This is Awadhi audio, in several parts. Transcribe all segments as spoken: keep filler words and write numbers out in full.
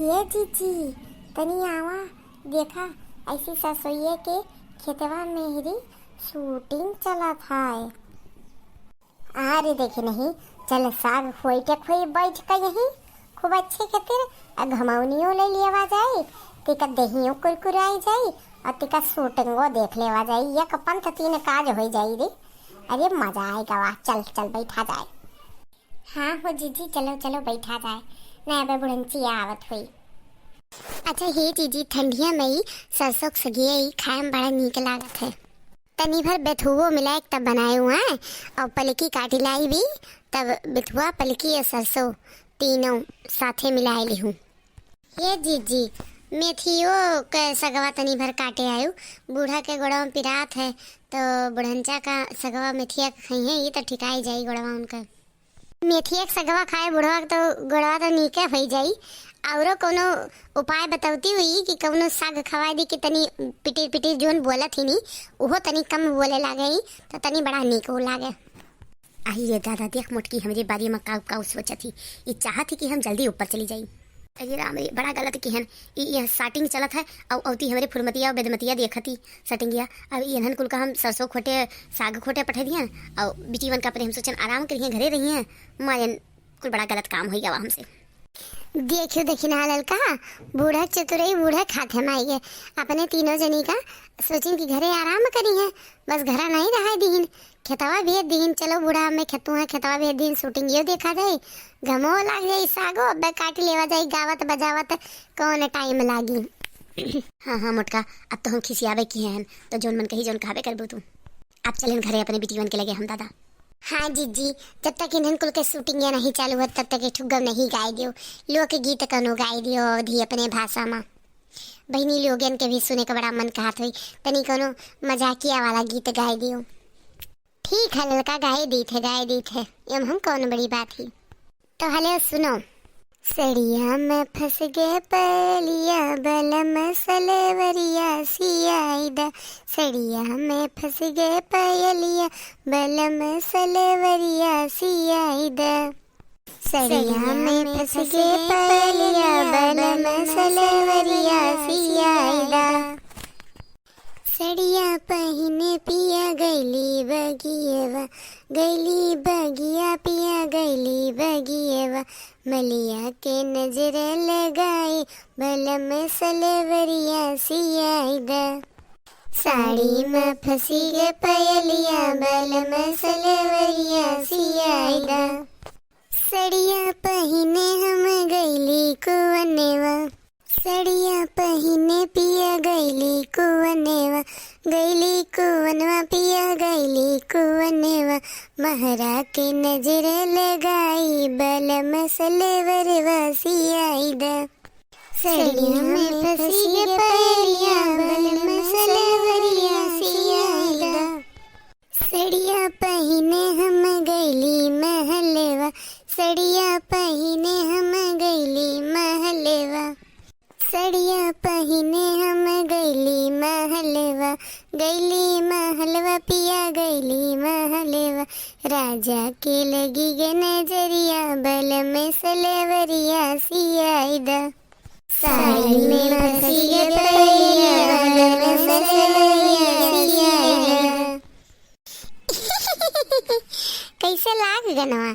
ये जीजी, तनी आवा, देखा, ऐसी ससोइये के खेतवा मेहरी shooting चलत है। अरे देखे नहीं, चल साग खोई के खोई बैठ के यही खूब अच्छे खातिर आ घमौनियो ले लियावा जाई, तिका देहियो कुरकुराई जाई और तिका shootingो देख लेवा जाई। एक पंथ तीन काज हो जाई रे। अरे मजा आएगा वाह, चल चल बैठा जाए। हाँ हो जीजी, चलो चलो बैठा जाए, ना अबे बुढ़नचिया आवत हुई। अच्छा हे जीजी, ठंडिया में ई सरसों के सगिया ई खाए में बड़ा नीक लागत है। तनी भर बेथुओ मिलाए के तब बनाए हुआ है और पलकी काटी लाई भी, तब बेथुआ पलकी और सरसों तीनों साथे मिलाए लिहूँ। ये जीजी, मेथियो के सगवा तनी भर काटे आयु, बूढ़ा के गोड़वा में पिरात है, तो बुढ़नचा का सगवा मेथिया के खइहे, ये तो ठिकाई जाई गोड़वा उनका। मेथिया के सगवा खाए बुढ़वा के तो गोड़वा तो नीके होई जाई। औरो कौनो उपाय बतौती हुई कि कौनो साग खवाए दी कि तनी पिटिर पिटिर जोन बोलत ही नी, उहो तनी कम बोले लागे ही, तो तनी बड़ा नीक हो लागे। आई ये दादा, देख मोटकी हमरे बारे में काऊ काऊ सोचत ही। ई चाहत ही कि हम जल्दी ऊपर चली जाई। अरे राम रे, बड़ा गलत किहन। ई यहाँ shooting चलत है, औ औती हमरे फुरमतिया और बेदमतिया देखत ही settingिया। अब इन्हन कुल का हम सरसों खोटे, साग खोटे पठे दिहन, और बिटिवन का अपने हम सोचन आराम करिहैं, घरे रहिहैं। मायन कुल बड़ा गलत काम होई गवा हमसे। देखियो देखी ना ललका, बूढ़ा चतुरई बूढ़ा खात है माई के। अपने तीनों जनी का सोचिन कि घरे आराम करिहैं, बस घरा नहीं रहाई दिहिन, खेतवा भेज दिहिन। चलो बूढ़ा, हमें खेतुआ खेतवा भेज दिहिन, shootingियो देखा जाई, घमो लाग जाई, सागो अब्बे काट लेवा जाई, गावत बजावत कौन time लागी। हाँ हाँ मोटका, अब तो हम खिसियावे की हैं, तो जोन मन कही जोन कहबे करबू तू। अब चलन घरे अपने बिटिवन के लगे हम दादा। हाँ जीजी, जब तक इन्हन कुल के shootingिया नहीं चालू होत, तब तक एक ठो गवनही गाए दियो, लोकगीत कौनो गाए दियो अवधी अपने भाषा में। बहिनी लोगन के भी सुने के बड़ा मन कहत होई, तनी कौनो मजाकिया वाला गीत गाए दियो। ठीक है ललका, गाए दीत है, गाए दीत है, एम हम कौन बड़ी बात ही। तो हले सुनो। सड़िया में फंस गए पयलिया, बलम सलेवरिया सियाई दा। सड़िया में फंस गए पयलिया, बलम सलेवरिया सियाई दा। सड़िया में फंस गए पयलिया, बलम सलेवरिया सियाई दा। सड़िया पहिने पिया गइली बगियवा, गइली बगिया पिया गइली बगियवा। मलिया के नजर लगाई, बलम सलेवरिया सियाई दा। साड़ी में फंसी गे पयलिया, बलम सलेवरिया सियाई दा। सड़िया पहिने हम गइली कुवनवा। सड़िया पहिने पिया गइली कुवनवा, गइली कुवनवा पिया गइली कुवनवा। महरा के नजर लगाई, बलम सलेवरवा सियाई दा। सड़िया में फंसी गे पयलिया, बलम सलेवरिया सियाई दा। सड़िया पहिने हम गइली महलवा, सड़िया पहिने हम गइली महलवा। सड़िया पहिने हम गइली महलवा, गइली महलवा पिया गइली महलवा। राजा के लगी गे नजरिया, बलम सलेवरिया सियाई दा। साड़ी में फंसी गे पयलिया, बलम सलेवरिया सियाई दा। कैसे लाग गनवा?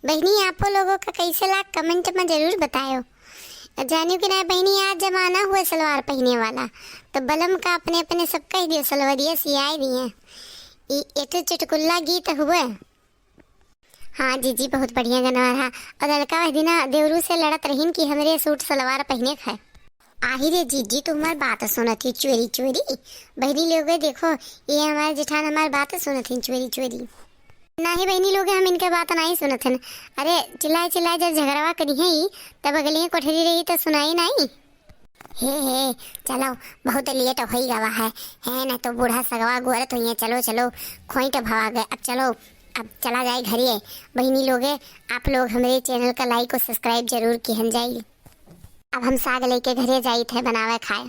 बहिनी, आपो लोगों का कैसे लाग, comment में जरूर बतायो। जानियो कि ना बहिनी, आज जमाना हुए सलवार पहिने वाला, तो बलम का अपने अपने सब कह दियो, सलवरिया सियाई दिए। ई एठो चुटकुल्ला गीत हुए। हाँ जीजी, बहुत बढ़िया गनवा रहा। और ललका वह दिना देवरू से लड़त रहीन कि हमरे सूट सलवार पहिने क है। आही रे जीजी, तू हमार बात सुनत ही चोरी चोरी। बहिनी लोगे देखो, ये हमार जेठान हमार बात सुनत ही चोरी चोरी। नाही बहिनी लोगे, हम इनके बात नाही सुनत हन। अरे चिल्लाए चिल्लाए जब झगड़वा करी है, तब अगली कोठरी रही तो सुनाई नाही। हे हे, चलो, बहुत late होई गवा है, है ना तो बूढ़ा सगवा गोरत हुई है। चलो चलो, खोइट भवा गए। अब चलो, अब चला जाए घरे। बहिनी लोगे, आप लोग हमरे channel का like और subscribe जरूर किहन जाई। अब हम साग लेके घरे जाइत है बनावे खाए।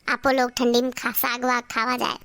आपो लोग ठंडी में खा, साग वाग खावा जाए।